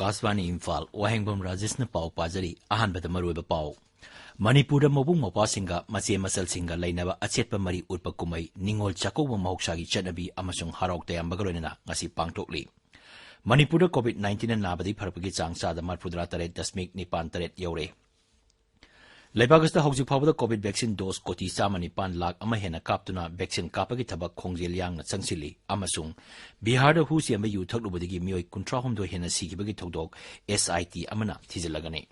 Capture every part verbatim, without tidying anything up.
ꯑꯀꯥꯁꯕꯥꯅꯤ ꯏꯝꯐꯥꯜ, ꯋꯥꯍꯦꯡꯕꯝ ꯔꯥꯖꯦꯁꯅ ꯄꯥꯎ ꯄꯥꯖꯔꯤ꯫ ꯑꯍꯥꯟꯕꯗ ꯃꯔꯨꯑꯣꯏꯕ ꯄꯥꯎ꯫ ꯃꯅꯤꯄꯨꯔꯗ ꯃꯕꯨꯡ ꯃꯧꯄ꯭ꯋꯥꯁꯤꯡꯒ ꯃꯆꯦ ꯃꯆꯜꯁꯤꯡꯒ ꯂꯩꯅꯕ ꯑꯆꯦꯠꯄ ꯃꯔꯤ ꯎꯠꯄ ꯀꯨꯝꯍꯩ ꯅꯤꯉꯣꯜ ꯆꯥꯛꯀꯧꯕ ꯃꯍꯧꯁꯥꯒꯤ ꯆꯠꯅꯕꯤ ꯑꯃꯁꯨꯡ ꯍꯔꯥꯎ ꯇꯌꯥꯝꯕꯒ ꯂꯣꯏꯅꯅ ꯉꯁꯤ ꯄꯥꯡꯊꯣꯛꯂꯤ꯫ ꯃꯅꯤꯄꯨꯔꯗ COVID nineteen ꯅꯥꯕꯗꯤ ꯐꯔꯛꯄꯒꯤ ꯆꯥꯡ ꯆꯥꯗ ꯃꯔꯤꯐꯨꯇꯔꯥ ꯇꯔꯦꯠ ꯗꯁꯃꯤꯛ ꯅꯤꯄꯥꯟ ꯇꯔꯦꯠ ꯌꯧꯔꯦ꯫ ꯂꯩꯕꯥꯛ ꯑꯁꯤꯗ ꯍꯧꯖꯤꯛ ꯐꯥꯎꯕꯗ COVID vaccine dose ꯀꯣꯇꯤ ꯆꯥꯝꯃ ꯅꯤꯄꯥꯟ ꯂꯥꯈ ꯑꯃ ꯍꯦꯟꯅ ꯀꯥꯞꯇꯨꯅ vaccine ꯀꯥꯞꯄꯒꯤ ꯊꯕꯛ ꯈꯣꯡꯖꯦꯜ ꯌꯥꯡꯅ ꯆꯪꯁꯤꯜꯂꯤ ꯑꯃꯁꯨꯡ ꯕꯤꯍꯥꯔꯗ ꯍꯨ ꯆꯦꯟꯕ ꯌꯨ ꯊꯛꯂꯨꯕꯗꯒꯤ ꯃꯤꯑꯣꯏ ꯀꯨꯟꯊ꯭ꯔꯥꯍꯨꯝꯗꯣꯏ ꯍꯦꯟꯅ ꯁꯤꯈꯤꯕꯒꯤ ꯊꯧꯗꯣꯛ SIT ꯑꯃꯅ ꯊꯤꯖꯤꯜꯂꯒꯅꯤ꯫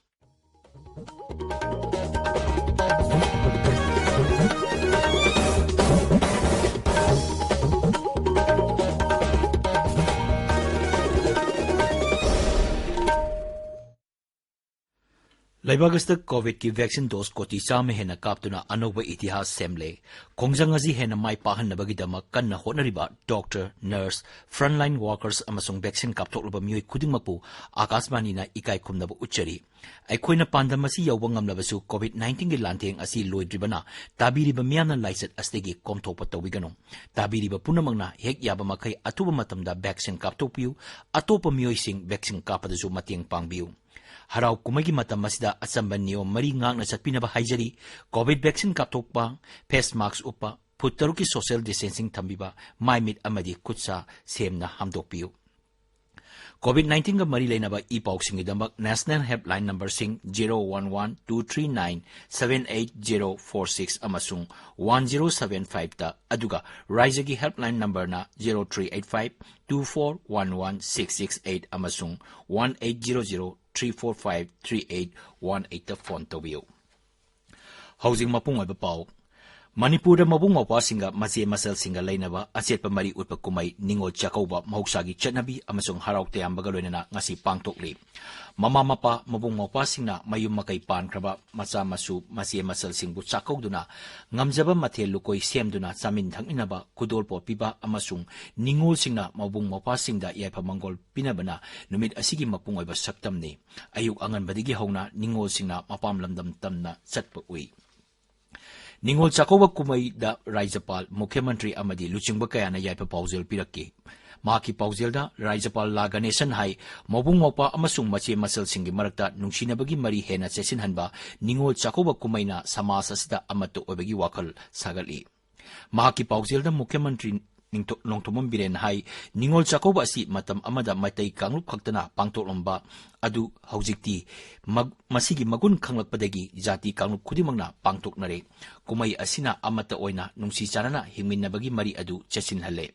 ꯂꯩꯕꯥꯛ ꯑꯁꯤꯗ COVIDꯀꯤ vaccine dose ꯀꯣꯇꯤ ꯆꯥꯝꯃ ꯍꯦꯟꯅ ꯀꯥꯞꯇꯨꯅ ꯑꯅꯧꯕ ꯏꯇꯤꯍꯥꯁ ꯁꯦꯝꯂꯦ꯫ ꯈꯣꯡꯖꯪ ꯑꯁꯤ ꯍꯦꯟꯅ ꯃꯥꯏ ꯄꯥꯛꯍꯟꯅꯕꯒꯤꯗꯃꯛ ꯀꯟꯅ ꯍꯣꯠꯅꯔꯤꯕ doctor, nurse, frontline workers ꯑꯃꯁꯨꯡ vaccine ꯀꯥꯞꯊꯣꯛꯂꯕ ꯃꯤꯑꯣꯏ ꯈꯨꯗꯤꯡꯃꯛꯄꯨ ꯑꯀꯥꯁꯕꯥꯅꯤꯅ ꯏꯀꯥꯏ ꯈꯨꯝꯅꯕ ꯎꯠꯆꯔꯤ꯫ ꯑꯩꯈꯣꯏꯅ ꯄꯥꯟꯗꯝ ꯑꯁꯤ ꯌꯧꯕ ꯉꯝꯂꯕꯁꯨ COVID nineteenꯒꯤ ꯂꯥꯟꯊꯦꯡ ꯑꯁꯤ ꯂꯣꯏꯗ꯭ꯔꯤꯕꯅ ꯇꯥꯕꯤꯔꯤꯕ ꯃꯤꯌꯥꯝꯅ ꯂꯥꯏꯆꯠ ꯑꯁꯤꯗꯒꯤ ꯀꯣꯝꯊꯣꯛꯄ ꯇꯧꯕꯤꯒꯅꯨ꯫ ꯇꯥꯕꯤꯔꯤꯕ ꯄꯨꯝꯅꯃꯛꯅ ꯍꯦꯛ ꯌꯥꯕ ꯃꯈꯩ ꯑꯊꯨꯕ ꯃꯇꯝꯗ vaccine ꯀꯥꯞꯊꯣꯛꯄꯤꯌꯨ꯫ ꯑꯇꯣꯞꯄ ꯃꯤꯑꯣꯏꯁꯤꯡ vaccine ꯀꯥꯞꯄꯗꯁꯨ ꯃꯇꯦꯡ ꯄꯥꯡꯕꯤꯌꯨ꯫ ꯍꯔꯥꯎ ꯀꯨꯝꯍꯩꯒꯤ ꯃꯇꯝ ꯑꯁꯤꯗ ꯑꯆꯝꯕ ꯅꯤꯌꯣꯝ ꯃꯔꯤ ꯉꯥꯛꯅ ꯆꯠꯄꯤꯅꯕ ꯍꯥꯏꯖꯔꯤ꯫ COVID vaccine ꯀꯥꯞꯊꯣꯛꯄ, face mask ꯎꯞꯄ, ꯐꯨꯠ ꯇꯔꯨꯛꯀꯤ social distancing ꯊꯝꯕꯤꯕ, ꯃꯥꯏ ꯃꯤꯠ ꯑꯃꯗꯤ ꯈꯨꯠ ꯁꯥ ꯁꯦꯝꯅ ꯍꯥꯝꯗꯣꯛꯄꯤꯌꯨ꯫ COVID nineteenꯒ ꯃꯔꯤ ꯂꯩꯅꯕ E ꯄꯥꯎꯁꯤꯡꯒꯤꯗꯃꯛ national helpline numberꯁꯤꯡ zero one one two three nine seven eight zero four six ꯑꯃꯁꯨꯡ one zero seven fiveꯇ, ꯑꯗꯨꯒ ꯔꯥꯏꯖ꯭ꯌꯒꯤ helpline numberꯅ zero three eight five two four one one six six eight ꯑꯃꯁꯨꯡ one eight zero zero three four five three eight one eightꯇ phone ꯇꯧꯕꯤꯌꯨ꯫ ꯍꯧꯖꯤꯛ ꯃꯄꯨꯡ ꯑꯣꯏꯕ ꯄꯥꯎ꯫ ꯃꯅꯤꯄꯨꯔꯗ ꯃꯕꯨꯡ ꯃꯧꯄ꯭ꯋꯥꯁꯤꯡꯒ ꯃꯆꯦ ꯃꯆꯜꯁꯤꯡꯒ ꯂꯩꯅꯕ ꯑꯆꯦꯠꯄ ꯃꯔꯤ ꯎꯠꯄ ꯀꯨꯝꯍꯩ ꯅꯤꯉꯣꯜ ꯆꯥꯛꯀꯧꯕ ꯃꯍꯧꯁꯥꯒꯤ ꯆꯠꯅꯕꯤ ꯑꯃꯁꯨꯡ ꯍꯔꯥꯎ ꯇꯌꯥꯝꯕꯒ ꯂꯣꯏꯅꯅ ꯉꯁꯤ ꯄꯥꯡꯊꯣꯛꯂꯤ꯫ ꯃꯃꯥ ꯃꯄꯥ, ꯃꯕꯨꯡ ꯃꯧꯄ꯭ꯋꯥꯁꯤꯡꯅ ꯃꯌꯨꯝ ꯃꯀꯩ ꯄꯥꯟꯈ꯭ꯔꯕ ꯃꯆꯥ ꯃꯁꯨ, ꯃꯆꯦ ꯃꯆꯜꯁꯤꯡꯕꯨ ꯆꯥꯛꯀꯧꯗꯨꯅ ꯉꯝꯖꯕ ꯃꯊꯦꯜ ꯂꯨꯀꯣꯏ ꯁꯦꯝꯗꯨꯅ ꯆꯥꯃꯤꯟ ꯊꯛꯃꯤꯟꯅꯕ, ꯈꯨꯗꯣꯜꯄꯣꯠ ꯄꯤꯕ ꯑꯃꯁꯨꯡ ꯅꯤꯉꯣꯜꯁꯤꯡꯅ ꯃꯕꯨꯡ ꯃꯧꯄ꯭ꯋꯥꯁꯤꯡꯗ ꯌꯥꯏꯐ ꯃꯪꯒꯣꯜ ꯄꯤꯅꯕꯅ ꯅꯨꯃꯤꯠ ꯑꯁꯤꯒꯤ ꯃꯄꯨꯡ ꯑꯣꯏꯕ ꯁꯛꯇꯝꯅꯤ꯫ ꯑꯌꯨꯛ ꯑꯉꯟꯕꯗꯒꯤ ꯍꯧꯅ ꯅꯤꯉꯣꯜꯁꯤꯡꯅ ꯃꯄꯥꯝ ꯂꯝꯗꯝ ꯇꯝꯅ ꯆꯠꯄ ꯎꯏ꯫ ꯅꯤꯉꯣꯜ ꯆꯥꯛꯀꯧꯕ ꯀꯨꯝꯍꯩꯗ ꯔꯥꯖ꯭ꯌꯄꯥꯜ, ꯃꯨꯈ꯭ꯌ ꯃꯟꯇ꯭ꯔꯤ ꯑꯃꯗꯤ ꯂꯨꯆꯤꯡꯕ ꯀꯌꯥꯅ ꯌꯥꯏꯐ ꯄꯥꯎꯖꯦꯜ ꯄꯤꯔꯛꯈꯤ꯫ ꯃꯍꯥꯛꯀꯤ ꯄꯥꯎꯖꯦꯜꯗ ꯔꯥꯖ꯭ꯌꯄꯥꯜ ꯂꯥ ꯒꯅꯦꯁꯟ ꯍꯥꯏ, ꯃꯕꯨꯡ ꯃꯧꯄ꯭ꯋꯥ ꯑꯃꯁꯨꯡ ꯃꯆꯦ ꯃꯆꯜꯁꯤꯡꯒꯤ ꯃꯔꯛꯇ ꯅꯨꯡꯁꯤꯅꯕꯒꯤ ꯃꯔꯤ ꯍꯦꯟꯅ ꯆꯦꯠꯁꯤꯟꯍꯟꯕ ꯅꯤꯉꯣꯜ ꯆꯥꯛꯀꯧꯕ ꯀꯨꯝꯍꯩꯅ ꯁꯃꯥꯖ ꯑꯁꯤꯗ ꯑꯃꯠꯇ ꯑꯣꯏꯕꯒꯤ ꯋꯥꯈꯜ ꯁꯥꯒꯠꯂꯤ꯫ ꯃꯍꯥꯛꯀꯤ ꯄꯥꯎꯖꯦꯜꯗ ꯃꯨꯈ꯭ꯌ ꯃꯟꯇ꯭ꯔꯤ ꯅꯤꯡꯊꯧ-, ꯅꯣꯡꯊꯣꯝꯕꯝ ꯕꯤꯔꯦꯟꯅ ꯍꯥꯏ, ꯅꯤꯉꯣꯜ ꯆꯥꯛꯀꯧꯕ ꯑꯁꯤ ꯃꯇꯝ ꯑꯃꯗ ꯃꯩꯇꯩ ꯀꯥꯡꯂꯨꯞ ꯈꯛꯇꯅ ꯄꯥꯡꯊꯣꯛꯂꯝꯕ ꯑꯗꯨ ꯍꯧꯖꯤꯛꯇꯤ ꯃ-, ꯃꯁꯤꯒꯤ ꯃꯒꯨꯟ ꯈꯪꯂꯛꯄꯗꯒꯤ ꯖꯥꯇꯤ ꯀꯥꯡꯂꯨꯞ ꯈꯨꯗꯤꯡꯃꯛꯅ ꯄꯥꯡꯊꯣꯛꯅꯔꯦ꯫ ꯀꯨꯝꯍꯩ ꯑꯁꯤꯅ ꯑꯃꯠꯇ ꯑꯣꯏꯅ ꯅꯨꯡꯁꯤ ꯆꯥꯟꯅꯅ ꯍꯤꯡꯃꯤꯟꯅꯕꯒꯤ ꯃꯔꯤ ꯑꯗꯨ ꯆꯦꯠꯁꯤꯟꯍꯜꯂꯦ꯫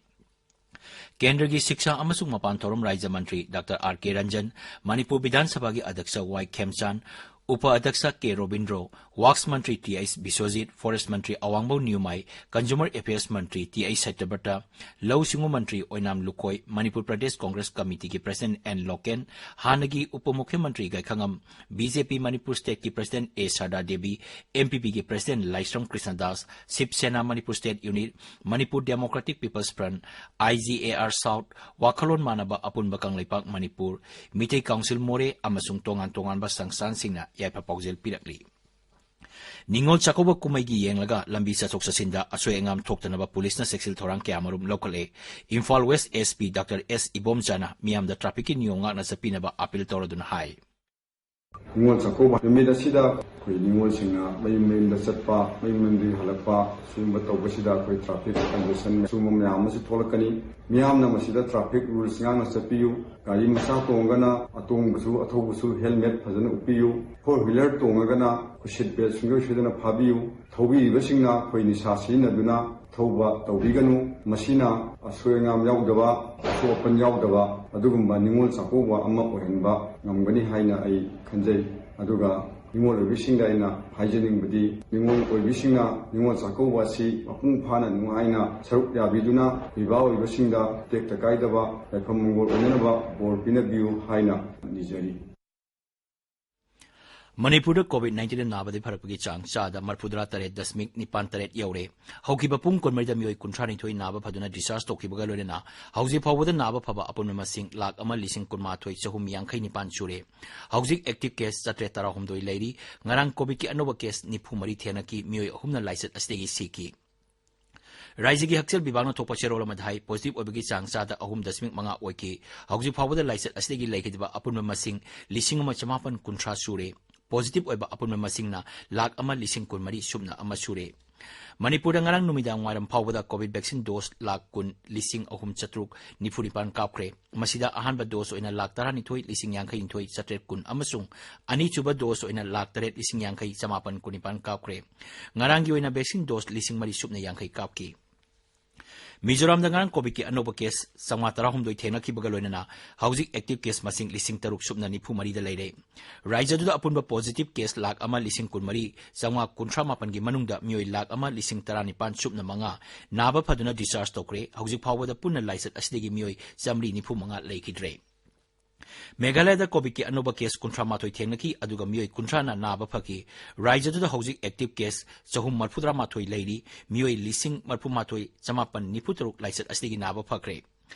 ꯀꯦꯟꯗ꯭ꯔꯒꯤ ꯁꯤꯛꯁꯥ ꯑꯃꯁꯨꯡ ꯃꯄꯥꯟ ꯊꯧꯔꯝ ꯔꯥꯖ꯭ꯌ ꯃꯟꯇ꯭ꯔꯤ doctor R K Ranjan, Manipur ꯕꯤꯙꯥꯟ ꯁꯚꯥꯒꯤ ꯑꯗ꯭ꯌꯛꯁ ꯋꯥꯏ ꯈꯦꯝꯆꯥꯟ, ꯎꯄ ꯑꯗ꯭ꯌꯛꯁ ꯀꯦ ꯔꯣꯕꯤꯟꯗ꯭ꯔꯣ, ꯋꯥꯛꯁ ꯃꯟꯇ꯭ꯔꯤ ꯇꯤ ꯑꯩꯆ ꯕꯤꯁ꯭ꯋꯖꯤꯠ, ꯐꯣꯔꯦꯁ ꯃꯟꯇ꯭ꯔꯤ ꯑꯋꯥꯡꯕꯧ ꯅ꯭ꯌꯨꯃꯥꯏ, ꯀꯟꯖꯨꯃꯔ ꯑꯦꯐꯤꯌꯔꯁ ꯃꯟꯇ꯭ꯔꯤ ꯇꯤ ꯑꯩꯆ ꯁꯇ꯭ꯌꯕ꯭ꯔꯇ, ꯂꯧꯎ ꯁꯤꯡꯎ ꯃꯟꯇ꯭ꯔꯤ ꯑꯣꯏꯅꯥꯝ ꯂꯨꯀꯣꯏ, ꯃꯅꯤꯄꯨꯔ ꯄ꯭ꯔꯗꯦꯁ ꯀꯣꯡꯒ꯭ꯔꯦꯁ ꯀꯃꯤꯇꯤꯒꯤ ꯄ꯭ꯔꯁꯤꯗꯦꯟꯠ ꯑꯦꯟ ꯂꯣꯀꯦꯟ, ꯍꯥꯟꯅꯒꯤ ꯎꯄ ꯃꯨꯈ꯭ꯌ ꯃꯟꯇ꯭ꯔꯤ Gaikhangam, B J P Manipur ꯁ꯭ꯇꯦꯠꯀꯤ president A Sharda Devi, M P ꯄꯤꯒꯤ president Laishram Krishnadas, Shiv Sena Manipur state unit, Manipur democratic people's front, I G A R south, ꯋꯥꯈꯜꯂꯣꯟ ꯃꯥꯟꯅꯕ ꯑꯄꯨꯟꯕ ꯀꯪꯂꯩꯄꯥꯛ ꯃꯅꯤꯄꯨꯔ, ꯃꯤꯇꯩ ꯀꯥꯎꯟꯁꯤꯜ ꯃꯣꯔꯦ ꯑꯃꯁꯨꯡ ꯇꯣꯉꯥꯟ ꯇꯣꯉꯥꯟꯕ ꯁꯪꯁꯊꯥꯟꯁꯤꯡꯅ ꯌꯥꯏꯐ ꯄꯥꯎꯖꯦꯜ ꯄꯤꯔꯛꯂꯤ꯫ ꯅꯤꯉꯣꯜ ꯆꯥꯛꯀꯧꯕ ꯀꯨꯝꯍꯩꯒꯤ ꯌꯦꯡꯂꯒ ꯂꯝꯕꯤ ꯆꯠꯊꯣꯛ ꯆꯠꯁꯤꯟꯗ ꯑꯁꯣꯏ ꯑꯉꯥꯝ ꯊꯣꯛꯇꯅꯕ ꯄꯨꯂꯤꯁꯅ ꯆꯦꯛꯁꯤꯜ ꯊꯧꯔꯥꯡ ꯀꯌꯥꯃꯔꯨꯝ ꯂꯧꯈꯠꯂꯦ꯫ Imphal west S P doctor S ꯏꯕꯣꯝꯆꯥꯅ ꯃꯤꯌꯥꯝꯗ ꯇ꯭ꯔꯥꯐꯤꯛꯀꯤ ꯅꯤꯌꯣꯝ ꯉꯥꯛꯅ ꯆꯠꯄꯤꯅꯕ ꯑꯥꯄꯤꯜ ꯇꯧꯔꯗꯨꯅ ꯍꯥꯏ꯫ ꯅꯤꯉꯣꯜ ꯆꯥꯛꯀꯧꯕ ꯅꯨꯃꯤꯠ ꯑꯁꯤꯗ ꯑꯩꯈꯣꯏ ꯅꯤꯉꯣꯜꯁꯤꯡꯅ ꯃꯌꯨꯝ ꯃꯌꯨꯝꯗ ꯆꯠꯄ, ꯃꯌꯨꯝ ꯃꯌꯨꯝꯗꯒꯤ ꯍꯜꯂꯛꯄ, ꯁꯤꯒꯨꯝꯕ ꯇꯧꯕꯁꯤꯗ ꯑꯩꯈꯣꯏ ꯇ꯭ꯔꯥꯐꯤꯛ ꯀꯟꯖꯦꯁꯟ ꯁꯤꯒꯨꯝꯕ ꯃꯌꯥꯝ ꯑꯃꯁꯨ ꯊꯣꯛꯂꯛꯀꯅꯤ꯫ ꯃꯤꯌꯥꯝꯅ ꯃꯁꯤꯗ ꯇ꯭ꯔꯥꯐꯤꯛ ꯔꯨꯜꯁ ꯉꯥꯛꯅ ꯆꯠꯄꯤꯌꯨ꯫ ꯒꯥꯔꯤ ꯃꯆꯥ ꯇꯣꯡꯉꯒꯅ ꯑꯇꯣꯡꯕꯁꯨ, ꯑꯊꯧꯕꯁꯨ ꯍꯦꯜꯃꯦꯠ ꯐꯖꯅ ꯎꯞꯄꯤꯌꯨ꯫ ꯐꯣꯔ ꯋꯤꯂꯔ ꯇꯣꯡꯉꯒꯅ ꯑꯩꯈꯣꯏ ꯁꯤꯠ ꯕꯦꯜꯠ ꯁꯨꯡꯁꯣꯏ ꯁꯣꯏꯗꯅ ꯐꯥꯕꯤꯌꯨ꯫ ꯊꯧꯕꯤꯔꯤꯕꯁꯤꯡꯅ ꯑꯩꯈꯣꯏ ꯅꯤꯁꯥ ꯁꯤꯖꯤꯟꯅꯗꯨꯅ ꯊꯧꯕ ꯇꯧꯕꯤꯒꯅꯨ꯫ ꯃꯁꯤꯅ ꯑꯁꯣꯏ ꯑꯉꯥꯝ ꯌꯥꯎꯗꯕ, ꯑꯁꯣꯛ ꯑꯄꯟ ꯌꯥꯎꯗꯕ ꯑꯗꯨꯒꯨꯝꯕ ꯅꯤꯉꯣꯜ ꯆꯥꯛꯀꯧꯕ ꯑꯃ ꯑꯣꯏꯍꯟꯕ ꯉꯝꯒꯅꯤ ꯍꯥꯏꯅ ꯑꯩ ꯈꯟꯖꯩ꯫ ꯑꯗꯨꯒ ꯅꯤꯉꯣꯜ ꯑꯣꯏꯕꯤꯁꯤꯡꯗ ꯑꯩꯅ ꯍꯥꯏꯖꯅꯤꯡꯕꯗꯤ, ꯅꯤꯉꯣꯜ ꯑꯣꯏꯕꯤꯁꯤꯡꯅ ꯅꯤꯉꯣꯜ ꯆꯥꯛꯀꯧꯕ ꯑꯁꯤ ꯃꯄꯨꯡ ꯐꯥꯅ ꯅꯨꯡꯉꯥꯏꯅ ꯁꯔꯨꯛ ꯌꯥꯕꯤꯗꯨꯅ, ꯄꯤꯕꯥ ꯑꯣꯏꯕꯁꯤꯡꯗ ꯇꯦꯛꯇ ꯀꯥꯏꯗꯕ ꯌꯥꯏꯐ ꯃꯪꯒꯣꯜ ꯑꯣꯏꯅꯅꯕ ꯕꯣꯔ ꯄꯤꯅꯕꯤꯌꯨ ꯍꯥꯏꯅ ꯅꯤꯖꯔꯤ꯫ ꯃꯅꯤꯄꯨꯔꯗ ꯀꯣꯚꯤꯗ ꯅꯥꯏꯟꯇꯤꯟ ꯅꯥꯕꯗꯒꯤ ꯐꯔꯛꯄꯒꯤ ꯆꯥꯡ ꯆꯥꯗ ꯃꯔꯐꯨꯇꯔꯥ ꯇꯔꯦꯠ ꯗꯁꯃꯤꯛ ꯅꯤꯄꯥꯟ ꯇꯔꯦꯠ ꯌꯧꯔꯦ꯫ ꯍꯧꯈꯤꯕ ꯄꯨꯡ ꯀꯨꯟꯃꯔꯤꯗ ꯃꯤꯑꯣꯏ ꯀꯨꯟꯊ꯭ꯔꯥ ꯅꯤꯊꯣꯏ ꯅꯥꯕ ꯐꯗꯨꯅ ꯗꯤꯁꯆꯥꯔꯖ ꯇꯧꯈꯤꯕꯒ ꯂꯣꯏꯅꯅ ꯍꯧꯖꯤꯛ ꯐꯥꯎꯕꯗ ꯅꯥꯕ ꯐꯕ ꯑꯄꯨꯟꯕ ꯃꯁꯤꯡ ꯂꯥꯈ ꯑꯃ ꯂꯤꯁꯤꯡ ꯀꯨꯟꯃꯥꯊꯣꯏ ꯆꯍꯨꯝ ꯌꯥꯡꯈꯩ ꯅꯤꯄꯥꯟ ꯁꯨꯔꯦ꯫ ꯍꯧꯖꯤꯛ ꯑꯦꯛꯇꯤꯚ ꯀꯦꯁ ꯆꯥꯇ꯭ꯔꯦꯠ ꯇꯔꯥꯍꯨꯝꯗꯣꯏ ꯂꯩꯔꯤ꯫ ꯉꯔꯥꯡ ꯀꯣꯚꯤꯗꯀꯤ ꯑꯅꯧꯕ ꯀꯦꯁ ꯅꯤꯐꯨ ꯃꯔꯤ ꯊꯦꯡꯅꯈꯤ꯫ ꯃꯤꯑꯣꯏ ꯑꯍꯨꯝꯅ ꯂꯥꯏꯆꯠ ꯑꯁꯤꯗꯒꯤ ꯁꯤꯈꯤ꯫ ꯔꯥꯏꯖ꯭ꯌꯒꯤ ꯍꯛꯁꯦꯜ ꯕꯤꯚꯥꯒꯅ ꯊꯣꯛꯄ ꯆꯦꯔꯣꯜ ꯑꯃꯗ ꯍꯥꯏ, ꯄꯣꯖꯤꯇꯤꯚ ꯑꯣꯏꯕꯒꯤ ꯆꯥꯡ ꯆꯥꯗ ꯑꯍꯨꯝ ꯗꯁꯃꯤꯛ ꯃꯉꯥ ꯑꯣꯏꯈꯤ꯫ ꯍꯧꯖꯤꯛ ꯐꯥꯎꯕꯗ ꯂꯥꯏꯆꯠ ꯑꯁꯤꯗꯒꯤ ꯂꯩꯈꯤꯗꯕ ꯑꯄꯨꯟꯕ ꯃꯁꯤꯡ ꯂꯤꯁꯤꯡ ꯑꯃ ꯆꯃꯥꯄꯟ ꯀꯨꯟꯊ꯭ꯔꯥ ꯁꯨꯔꯦ꯫ ꯄꯣꯖꯤꯇꯤꯚ ꯑꯣꯏꯕ ꯑꯄꯨꯟꯕ ꯃꯁꯤꯡꯅ ꯂꯥꯈ ꯑꯃ ꯂꯤꯁꯤꯡ ꯀꯨꯟꯃꯔꯤ ꯁꯨꯞꯅ ꯑꯃ ꯁꯨꯔꯦ꯫ ꯃꯅꯤꯄꯨꯔꯗ ꯉꯔꯥꯡ ꯅꯨꯃꯤꯗꯥꯡ ꯋꯥꯏꯔꯝ ꯐꯥꯎꯕꯗ ꯀꯣꯚꯤꯗ ꯚꯦꯛꯁꯤꯟ ꯗꯣꯁ ꯂꯥꯈ ꯀꯨꯟ ꯂꯤꯁꯤꯡ ꯑꯍꯨꯝ ꯆꯥꯇ꯭ꯔꯨꯛ ꯅꯤꯐꯨ ꯅꯤꯄꯥꯟ ꯀꯥꯞꯈ꯭ꯔꯦ꯫ ꯃꯁꯤꯗ ꯑꯍꯥꯟꯕ ꯗꯣꯁ ꯑꯣꯏꯅ ꯂꯥꯈ ꯇꯔꯥꯅꯤꯊꯣꯏ ꯂꯤꯁꯤꯡ ꯌꯥꯡꯈꯩ ꯅꯤꯊꯣꯏ ꯆꯥꯇ꯭ꯔꯦꯠ ꯀꯨꯟ ꯑꯃꯁꯨꯡ ꯑꯅꯤꯁꯨꯕ ꯗꯣꯁ ꯑꯣꯏꯅ ꯂꯥꯈ ꯇꯔꯦꯠ ꯂꯤꯁꯤꯡ ꯌꯥꯡꯈꯩ ꯆꯃꯥꯄꯟ ꯀꯨꯟꯅꯤꯄꯥꯟ ꯀꯥꯞꯈ꯭ꯔꯦ꯫ ꯉꯔꯥꯡꯒꯤ ꯑꯣꯏꯅ ꯚꯦꯛꯁꯤꯟ ꯗꯣꯁ ꯂꯤꯁꯤꯡ ꯃꯔꯤ ꯁꯨꯞꯅ ꯌꯥꯡꯈꯩ ꯀꯥꯞꯈꯤ꯫ ꯃꯤꯖꯣꯔꯥꯝꯗ ꯉꯔꯥꯡ ꯀꯣꯚꯤꯗꯀꯤ ꯑꯅꯧꯕ ꯀꯦꯁ ꯆꯥꯝꯃꯉꯥ ꯇꯔꯥꯍꯨꯝꯗꯣꯏ ꯊꯦꯡꯅꯈꯤꯕꯒ ꯂꯣꯏꯅꯅ ꯍꯧꯖꯤꯛ ꯑꯦꯛꯇꯤꯚ ꯀꯦꯁ ꯃꯁꯤꯡ ꯂꯤꯁꯤꯡ ꯇꯔꯨꯛ ꯁꯨꯞꯅ ꯅꯤꯐꯨ ꯃꯔꯤꯗ ꯂꯩꯔꯦ꯫ ꯔꯥꯖ꯭ꯌꯗꯨꯗ ꯑꯄꯨꯟꯕ ꯄꯣꯖꯤꯇꯤꯚ ꯀꯦꯁ ꯂꯥꯈ ꯑꯃ ꯂꯤꯁꯤꯡ ꯀꯨꯟꯃꯔꯤ ꯆꯥꯝꯃꯉꯥ ꯀꯨꯟꯊ꯭ꯔꯥ ꯃꯥꯄꯟꯒꯤ ꯃꯅꯨꯡꯗ ꯃꯤꯑꯣꯏ ꯂꯥꯈ ꯑꯃ ꯂꯤꯁꯤꯡ ꯇꯔꯥꯅꯤꯄꯥꯟ ꯁꯨꯞꯅ ꯃꯉꯥ ꯅꯥꯕ ꯐꯗꯨꯅ ꯗꯤꯁꯆꯥꯔꯖ ꯇꯧꯈ꯭ꯔꯦ꯫ ꯍꯧꯖꯤꯛ ꯐꯥꯎꯕꯗ ꯄꯨꯟꯅ ꯂꯥꯏꯆꯠ ꯑꯁꯤꯗꯒꯤ ꯃꯤꯑꯣꯏ ꯆꯥꯃꯔꯤ ꯅꯤꯐꯨ ꯃꯉꯥ ꯂꯩꯈꯤꯗ꯭ꯔꯦ꯫ ꯃꯦꯘꯥꯂꯌꯗ ꯀꯣꯚꯤꯗꯀꯤ ꯑꯅꯧꯕ ꯀꯦꯁ ꯀꯨꯟꯊ꯭ꯔꯥ ꯃꯥꯊꯣꯏ ꯊꯦꯡꯅꯈꯤ, ꯑꯗꯨꯒ ꯃꯤꯑꯣꯏ ꯀꯨꯟꯊ꯭ꯔꯥꯅ ꯅꯥꯕ ꯐꯈꯤ꯫ ꯔꯥꯖ꯭ꯌꯗꯨꯗ ꯍꯧꯖꯤꯛ ꯑꯦꯛꯇꯤꯚ ꯀꯦꯁ ꯆꯍꯨꯝ ꯃꯔꯤꯐꯨꯇꯔꯥ ꯃꯥꯊꯣꯏ ꯂꯩꯔꯤ꯫ ꯃꯤꯑꯣꯏ ꯂꯤꯁꯤꯡ ꯃꯔꯤꯐꯨ ꯃꯥꯊꯣꯏ ꯆꯃꯥꯄꯟ ꯅꯤꯐꯨ ꯇꯔꯨꯛ ꯂꯥꯏꯆꯠ ꯑꯁꯤꯗꯒꯤ ꯅꯥꯕ ꯐꯈ꯭ꯔꯦ꯫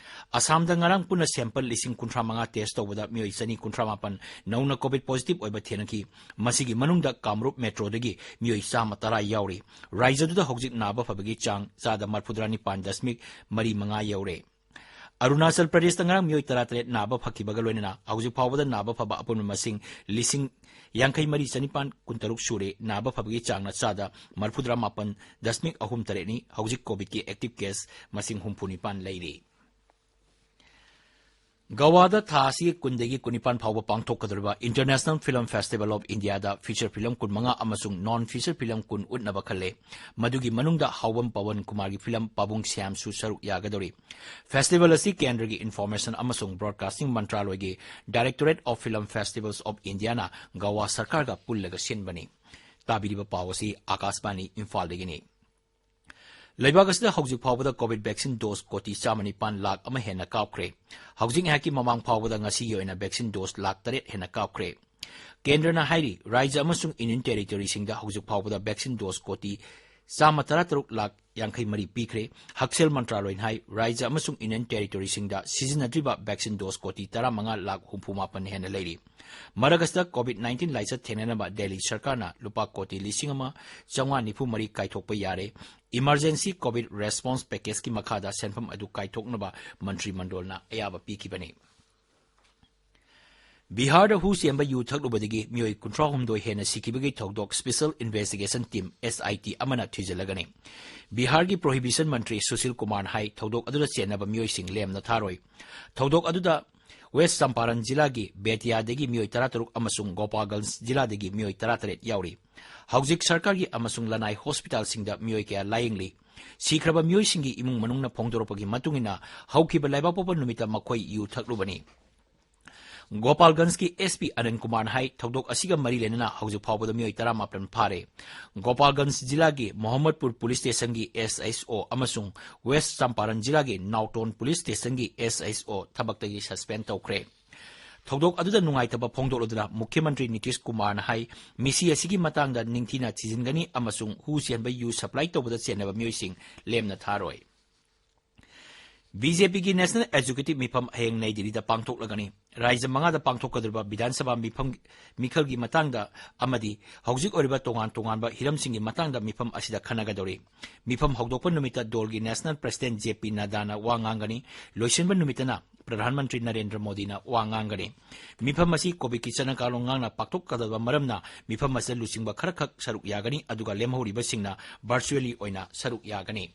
ꯑꯁꯥꯝꯗ ꯉꯔꯥꯡ ꯄꯨꯟꯅ ꯁꯦꯝꯄꯜ ꯂꯤꯁꯤꯡ ꯀꯨꯟꯊ꯭ꯔꯥ ꯃꯉꯥ ꯇꯦꯁ ꯇꯧꯕꯗ ꯃꯤꯑꯣꯏ ꯆꯅꯤ ꯀꯨꯟꯊ꯭ꯔꯥ ꯃꯥꯄꯟ ꯅꯧꯅ ꯀꯣꯚꯤꯗ ꯄꯣꯖꯤꯇꯤꯚ ꯑꯣꯏꯕ ꯊꯦꯡꯅꯈꯤ꯫ ꯃꯁꯤꯒꯤ ꯃꯅꯨꯡꯗ ꯀꯥꯃꯔꯨꯞ ꯃꯦꯇ꯭ꯔꯣꯗꯒꯤ ꯃꯤꯑꯣꯏ ꯆꯥꯝꯃ ꯇꯔꯥ ꯌꯥꯎꯔꯤ꯫ ꯔꯥꯖ꯭ꯌꯗꯨꯗ ꯍꯧꯖꯤꯛ ꯅꯥꯕ ꯐꯕꯒꯤ ꯆꯥꯡ ꯆꯥꯗ ꯃꯔꯤꯐꯨꯇꯔꯥ ꯅꯤꯄꯥꯟ ꯗꯁꯃꯤꯛ ꯃꯔꯤ ꯃꯉꯥ ꯌꯧꯔꯦ꯫ ꯑꯔꯨꯅꯥꯆꯜ ꯄ꯭ꯔꯗꯦꯁꯇ ꯉꯔꯥꯡ ꯃꯤꯑꯣꯏ ꯇꯔꯥꯇꯔꯦꯠ ꯅꯥꯕ ꯐꯈꯤꯕꯒ ꯂꯣꯏꯅꯅ ꯍꯧꯖꯤꯛ ꯐꯥꯎꯕꯗ ꯅꯥꯕ ꯐꯕ ꯑꯄꯨꯟꯕ ꯃꯁꯤꯡ ꯂꯤꯁꯤꯡ ꯌꯥꯡꯈꯩ ꯃꯔꯤ ꯆꯅꯤꯄꯥꯟ ꯀꯨꯟꯇꯔꯨꯛ ꯁꯨꯔꯦ꯫ ꯅꯥꯕ ꯐꯕꯒꯤ ꯆꯥꯡꯅ ꯆꯥꯗ ꯃꯔꯤꯐꯨꯇꯔꯥ ꯃꯥꯄꯟ ꯗꯁꯃꯤꯛ ꯑꯍꯨꯝ ꯇꯔꯦꯠꯅꯤ꯫ ꯍꯧꯖꯤꯛ ꯀꯣꯚꯤꯗꯀꯤ ꯑꯦꯛꯇꯤꯚ ꯀꯦꯁ ꯃꯁꯤꯡ ꯍꯨꯝꯐꯨ ꯅꯤꯄꯥꯟ ꯂꯩꯔꯤ꯫ ꯒꯋꯥꯗ ꯊꯥ ꯑꯁꯤꯒꯤ ꯀꯨꯟꯗꯒꯤ ꯀꯨꯟꯅꯤꯄꯥꯟ ꯐꯥꯎꯕ ꯄꯥꯡꯊꯣꯛꯀꯗꯧꯔꯤꯕ International Film Festival of Indiaꯗ feature film ꯀꯨꯟꯃꯉꯥ ꯑꯃꯁꯨꯡ non feature film ꯀꯨꯟ ꯎꯠꯅꯕ ꯈꯜꯂꯦ꯫ ꯃꯗꯨꯒꯤ ꯃꯅꯨꯡꯗ ꯍꯥꯎꯕꯝ ꯄꯋꯟ ꯀꯨꯃꯥꯔꯒꯤ film ꯄꯥꯕꯨꯡ ꯁ꯭ꯌꯥꯝꯁꯨ ꯁꯔꯨꯛ ꯌꯥꯒꯗꯧꯔꯤ꯫ Festival ꯑꯁꯤ ꯀꯦꯟꯗ꯭ꯔꯒꯤ Information ꯑꯃꯁꯨꯡ Broadcasting ꯃꯟꯇ꯭ꯔꯥꯂꯣꯏꯒꯤ Directorate of Film Festivals of Indiaꯅ ꯒꯋꯥ ꯁꯔꯀꯥꯔꯒ ꯄꯨꯜꯂꯒ ꯁꯤꯟꯕꯅꯤ꯫ ꯇꯥꯕꯤꯔꯤꯕ ꯄꯥꯎ ꯑꯁꯤ ꯑꯥꯀꯥꯁꯕꯥꯅꯤ ꯏꯝꯐꯥꯜꯗꯒꯤꯅꯤ꯫ ꯂꯩꯕꯥꯛ ꯑꯁꯤꯗ ꯍꯧꯖꯤꯛ ꯐꯥꯎꯕꯗ ꯀꯣꯚꯤꯗ ꯚꯦꯛꯁꯤꯟ ꯗꯣꯁ ꯀꯣꯇꯤ ꯆꯥꯝꯃ ꯅꯤꯄꯥꯟ ꯂꯥꯈ ꯑꯃ ꯍꯦꯟꯅ ꯀꯥꯞꯈ꯭ꯔꯦ꯫ ꯍꯧꯖꯤꯛ ꯉꯥꯏꯍꯥꯛꯀꯤ ꯃꯃꯥꯡ ꯐꯥꯎꯕꯗ ꯉꯁꯤꯒꯤ ꯑꯣꯏꯅ ꯚꯦꯛꯁꯤꯟ ꯗꯣꯁ ꯂꯥꯈ ꯇꯔꯦꯠ ꯍꯦꯟꯅ ꯀꯥꯞꯈ꯭ꯔꯦ꯫ ꯀꯦꯟꯗ꯭ꯔꯅ ꯍꯥꯏꯔꯤ, ꯔꯥꯖ꯭ꯌ ꯑꯃꯁꯨꯡ ꯌꯨꯅꯤꯌꯟ ꯇꯦꯔꯤꯇꯣꯔꯤꯁꯤꯡꯗ ꯍꯧꯖꯤꯛ ꯐꯥꯎꯕꯗ ꯚꯦꯛꯁꯤꯟ ꯗꯣꯁ ꯀꯣꯇꯤ ꯆꯥꯝꯃ ꯇꯔꯥꯇꯔꯨꯛ ꯂꯥꯈ ꯌꯥꯡꯈꯩ ꯃꯔꯤ ꯄꯤꯈ꯭ꯔꯦ꯫ ꯍꯛꯁꯦꯜ ꯃꯟꯇ꯭ꯔꯥꯂꯣꯏꯅ ꯍꯥꯏ, ꯔꯥꯖ꯭ꯌ ꯑꯃꯁꯨꯡ ꯌꯨꯅꯤꯌꯟ ꯇꯦꯔꯤꯇꯣꯔꯤꯁꯤꯡꯗ ꯁꯤꯖꯤꯟꯅꯗ꯭ꯔꯤꯕ vaccine dose ꯀꯣꯇꯤ ꯇꯔꯥꯃꯉꯥ ꯂꯥꯈ ꯍꯨꯝꯐꯨ ꯃꯥꯄꯟ ꯍꯦꯟꯅ ꯂꯩꯔꯤ꯫ ꯃꯔꯛ ꯑꯁꯤꯗ COVID nineteen ꯂꯥꯏꯆꯠ ꯊꯦꯡꯅꯅꯕ ꯗꯦꯜꯂꯤ ꯁꯔꯀꯥꯔꯅ ꯂꯨꯄꯥ ꯀꯣꯇꯤ ꯂꯤꯁꯤꯡ ꯑꯃ ꯆꯥꯝꯃꯉꯥ ꯅꯤꯐꯨ ꯃꯔꯤ ꯀꯥꯏꯊꯣꯛꯄ ꯌꯥꯔꯦ꯫ Emergency COVID Response Packageꯀꯤ ꯃꯈꯥꯗ ꯁꯦꯟꯐꯝ ꯑꯗꯨ ꯀꯥꯏꯊꯣꯛꯅꯕ ꯃꯟꯇ꯭ꯔꯤ ꯃꯟꯗꯣꯜꯅ ꯑꯌꯥꯕ ꯄꯤꯈꯤꯕꯅꯤ꯫ ꯕꯤꯍꯥꯔꯗ ꯍꯨ ꯆꯦꯟꯕ ꯌꯨ ꯊꯛꯂꯨꯕꯗꯒꯤ ꯃꯤꯑꯣꯏ ꯀꯨꯟꯊ꯭ꯔꯥ ꯍꯨꯝꯗꯣꯏ ꯍꯦꯟꯅ ꯁꯤꯈꯤꯕꯒꯤ ꯊꯧꯗꯣꯛ Special Investigation Team, S I T, ꯑꯃꯅ ꯊꯤꯖꯤꯜꯂꯒꯅꯤ꯫ ꯕꯤꯍꯥꯔꯒꯤ Prohibition ꯃꯟꯇ꯭ꯔꯤ ꯁꯨꯁꯤꯜ ꯀꯨꯃꯥꯔꯅ ꯍꯥꯏ, ꯊꯧꯗꯣꯛ ꯑꯗꯨꯗ ꯆꯦꯟꯅꯕ ꯃꯤꯑꯣꯏꯁꯤꯡ ꯂꯦꯝꯅ ꯊꯥꯔꯣꯏ꯫ ꯊꯧꯗꯣꯛ ꯑꯗꯨꯗ ꯋꯦꯁ ꯆꯝꯄꯥꯔꯟ ꯖꯤꯂꯥꯒꯤ ꯕꯦꯇꯤꯌꯥꯗꯒꯤ ꯃꯤꯑꯣꯏ ꯇꯔꯥꯇꯔꯨꯛ ꯑꯃꯁꯨꯡ ꯒꯣꯄꯥꯜꯒꯟꯖ ꯖꯤꯂꯥꯗꯒꯤ ꯃꯤꯑꯣꯏ ꯇꯔꯥꯇꯔꯦꯠ ꯌꯥꯎꯔꯤ꯫ ꯍꯧꯖꯤꯛ ꯁꯔꯀꯥꯔꯒꯤ ꯑꯃꯁꯨꯡ ꯂꯅꯥꯏ ꯍꯣꯁꯄꯤꯇꯥꯜꯁꯤꯡꯗ ꯃꯤꯑꯣꯏ ꯀꯌꯥ ꯂꯥꯌꯦꯡꯂꯤ꯫ ꯁꯤꯈ꯭ꯔꯕ ꯃꯤꯑꯣꯏꯁꯤꯡꯒꯤ ꯏꯃꯨꯡ ꯃꯅꯨꯡꯅ ꯐꯣꯡꯗꯣꯔꯛꯄꯒꯤ ꯃꯇꯨꯡ ꯏꯟꯅ, ꯍꯧꯈꯤꯕ ꯂꯩꯕꯥꯛꯄꯣꯛꯄ ꯅꯨꯃꯤꯠꯇ ꯃꯈꯣꯏ ꯌꯨ ꯊꯛꯂꯨꯕꯅꯤ꯫ ꯒꯣꯄꯥꯜꯒꯟꯖꯀꯤ S P ꯑꯅꯟ ꯀꯨꯃꯥꯔꯅ ꯍꯥꯏ, ꯊꯧꯗꯣꯛ ꯑꯁꯤꯒ ꯃꯔꯤ ꯂꯩꯅꯅ ꯍꯧꯖꯤꯛ ꯐꯥꯎꯕꯗ ꯃꯤꯑꯣꯏ ꯇꯔꯥꯃꯥꯄꯟ ꯐꯥꯔꯦ꯫ ꯒꯣꯄꯥꯜꯒꯟꯖ ꯖꯤꯂꯥꯒꯤ ꯃꯣꯍꯝꯃꯗꯄꯨꯔ ꯄꯨꯂꯤꯁ ꯁ꯭ꯇꯦꯁꯟꯒꯤ S H O ꯑꯃꯁꯨꯡ ꯋꯦꯁ ꯆꯝꯄꯥꯔꯟ ꯖꯤꯂꯥꯒꯤ ꯅꯥꯎꯇꯣꯟ ꯄꯨꯂꯤꯁ ꯁ꯭ꯇꯦꯁꯟꯒꯤ S H O ꯊꯕꯛꯇꯒꯤ suspend ꯇꯧꯈ꯭ꯔꯦ꯫ ꯊꯧꯗꯣꯛ ꯑꯗꯨꯗ ꯅꯨꯡꯉꯥꯏꯇꯕ ꯐꯣꯡꯗꯣꯛꯂꯗꯨꯅ ꯃꯨꯈ꯭ꯌ ꯃꯟꯇ꯭ꯔꯤ ꯅꯤꯇꯤꯁ ꯀꯨꯃꯥꯔꯅ ꯍꯥꯏ, ꯃꯤꯁꯤ ꯑꯁꯤꯒꯤ ꯃꯇꯥꯡꯗ ꯅꯤꯡꯊꯤꯅ ꯊꯤꯖꯤꯟꯒꯅꯤ ꯑꯃꯁꯨꯡ ꯍꯨ ꯆꯦꯟꯕ ꯌꯨ supply ꯇꯧꯕꯗ ꯆꯦꯟꯅꯕ ꯃꯤꯑꯣꯏꯁꯤꯡ ꯂꯦꯝꯅ ꯊꯥꯔꯣꯏ꯫ B J Pꯒꯤ National Executive ꯃꯤꯐꯝ ꯍꯌꯦꯡ ꯅꯩ ꯗꯤꯜꯂꯤꯗ ꯄꯥꯡꯊꯣꯛꯂꯒꯅꯤ꯫ ꯔꯥꯖ꯭ꯌ ꯃꯉꯥꯗ ꯄꯥꯡꯊꯣꯛꯀꯗꯧꯔꯤꯕ ꯕꯤꯙꯥꯟ ꯁꯚꯥ ꯃꯤꯐꯝ, ꯃꯤꯈꯜꯒꯤ ꯃꯇꯥꯡꯗ ꯑꯃꯗꯤ ꯍꯧꯖꯤꯛ ꯑꯣꯏꯔꯤꯕ ꯇꯣꯉꯥꯟ ꯇꯣꯉꯥꯟꯕ ꯍꯤꯔꯝꯁꯤꯡꯒꯤ ꯃꯇꯥꯡꯗ ꯃꯤꯐꯝ ꯑꯁꯤꯗ ꯈꯟꯅꯒꯗꯧꯔꯤ꯫ ꯃꯤꯐꯝ ꯍꯧꯗꯣꯛꯄ ꯅꯨꯃꯤꯠꯇ ꯗꯣꯜꯒꯤ National President J P ꯅꯗꯥꯅ ꯋꯥ ꯉꯥꯡꯒꯅꯤ꯫ ꯂꯣꯏꯁꯤꯟꯕ ꯅꯨꯃꯤꯠꯇꯅ ꯄ꯭ꯔꯙꯥꯟ ꯃꯟꯇ꯭ꯔꯤ ꯅꯔꯦꯟꯗ꯭ꯔ ꯃꯣꯗꯤꯅ ꯋꯥ ꯉꯥꯡꯒꯅꯤ꯫ ꯃꯤꯐꯝ ꯑꯁꯤ COVIDꯀꯤ ꯆꯠꯅ ꯀꯥꯡꯂꯣꯟ ꯉꯥꯛꯅ ꯄꯥꯡꯊꯣꯛꯀꯗꯕ ꯃꯔꯝꯅ ꯃꯤꯐꯝ ꯑꯁꯤꯗ ꯂꯨꯆꯤꯡꯕ ꯈꯔꯈꯛ ꯁꯔꯨꯛ ꯌꯥꯒꯅꯤ, ꯑꯗꯨꯒ ꯂꯦꯝꯍꯧꯔꯤꯕꯁꯤꯡꯅ virtually ꯑꯣꯏꯅ ꯁꯔꯨꯛ ꯌꯥꯒꯅꯤ꯫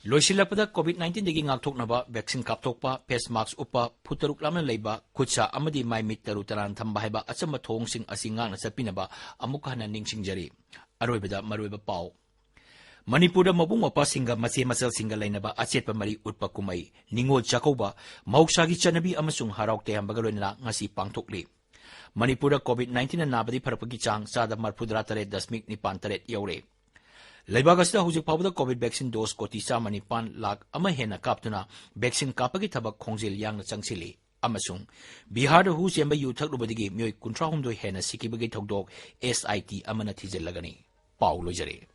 ꯂꯣꯏꯁꯤꯜꯂꯛꯄꯗ, COVID nineteenꯗꯒꯤ ꯉꯥꯛꯊꯣꯛꯅꯕ vaccine ꯀꯥꯞꯊꯣꯛꯄ, face mask ꯎꯞꯄ, ꯐꯨꯠ ꯇꯔꯨꯛ ꯂꯥꯞꯅ ꯂꯩꯕ, ꯈꯨꯠꯁꯥ ꯑꯃꯗꯤ ꯃꯥꯏ ꯃꯤꯠ ꯇꯔꯨ ꯇꯅꯥꯟ ꯊꯝꯕ ꯍꯥꯏꯕ ꯑꯆꯝꯕ ꯊꯧꯑꯣꯡꯁꯤꯡ ꯑꯁꯤ ꯉꯥꯛꯅ ꯆꯠꯄꯤꯅꯕ ꯑꯃꯨꯛ ꯍꯟꯅ ꯅꯤꯡꯁꯤꯡꯖꯔꯤ꯫ ꯑꯔꯣꯏꯕꯗ ꯃꯔꯨꯑꯣꯏꯕ ꯄꯥꯎ꯫ ꯃꯅꯤꯄꯨꯔꯗ ꯃꯕꯨꯡ ꯃꯧꯄ꯭ꯋꯥꯁꯤꯡꯒ ꯃꯆꯦ ꯃꯆꯜꯁꯤꯡꯒ ꯂꯩꯅꯕ ꯑꯆꯦꯠꯄ ꯃꯔꯤ ꯎꯠꯄ ꯀꯨꯝꯍꯩ ꯅꯤꯉꯣꯜ ꯆꯥꯛꯀꯧꯕ ꯃꯍꯧꯁꯥꯒꯤ ꯆꯠꯅꯕꯤ ꯑꯃꯁꯨꯡ ꯍꯔꯥꯎ ꯇꯌꯥꯝꯕꯒ ꯂꯣꯏꯅꯅ ꯉꯁꯤ ꯄꯥꯡꯊꯣꯛꯂꯤ꯫ ꯃꯅꯤꯄꯨꯔꯗ COVID nineteenꯅ ꯅꯥꯕꯗꯤ ꯐꯔꯛꯄꯒꯤ ꯆꯥꯡ ꯆꯥꯗ ꯃꯔꯤꯐꯨꯇꯔꯥ ꯇꯔꯦꯠ ꯗꯁꯃꯤꯛ ꯅꯤꯄꯥꯟ ꯇꯔꯦꯠ ꯌꯧꯔꯦ꯫ ꯂꯩꯕꯥꯛ ꯑꯁꯤꯗ ꯍꯧꯖꯤꯛ ꯐꯥꯎꯕꯗ COVID vaccine dose ꯀꯣꯇꯤ ꯆꯥꯝꯃ ꯅꯤꯄꯥꯟ ꯂꯥꯈ ꯑꯃ ꯍꯦꯟꯅ ꯀꯥꯞꯇꯨꯅ vaccine ꯀꯥꯞꯄꯒꯤ ꯊꯕꯛ ꯈꯣꯡꯖꯦꯜ ꯌꯥꯡꯅ ꯆꯪꯁꯤꯜꯂꯤ꯫ ꯑꯃꯁꯨꯡ ꯕꯤꯍꯥꯔꯗ ꯍꯨ ꯆꯦꯟꯕ ꯌꯨ ꯊꯛꯂꯨꯕꯗꯒꯤ ꯃꯤꯑꯣꯏ ꯀꯨꯟꯊ꯭ꯔꯥ ꯍꯨꯝꯗꯣꯏ ꯍꯦꯟꯅ ꯁꯤꯈꯤꯕꯒꯤ ꯊꯧꯗꯣꯛ S I T ꯑꯃꯅ ꯊꯤꯖꯤꯜꯂꯒꯅꯤ꯫ ꯄꯥꯎ ꯂꯣꯏꯖꯔꯦ꯫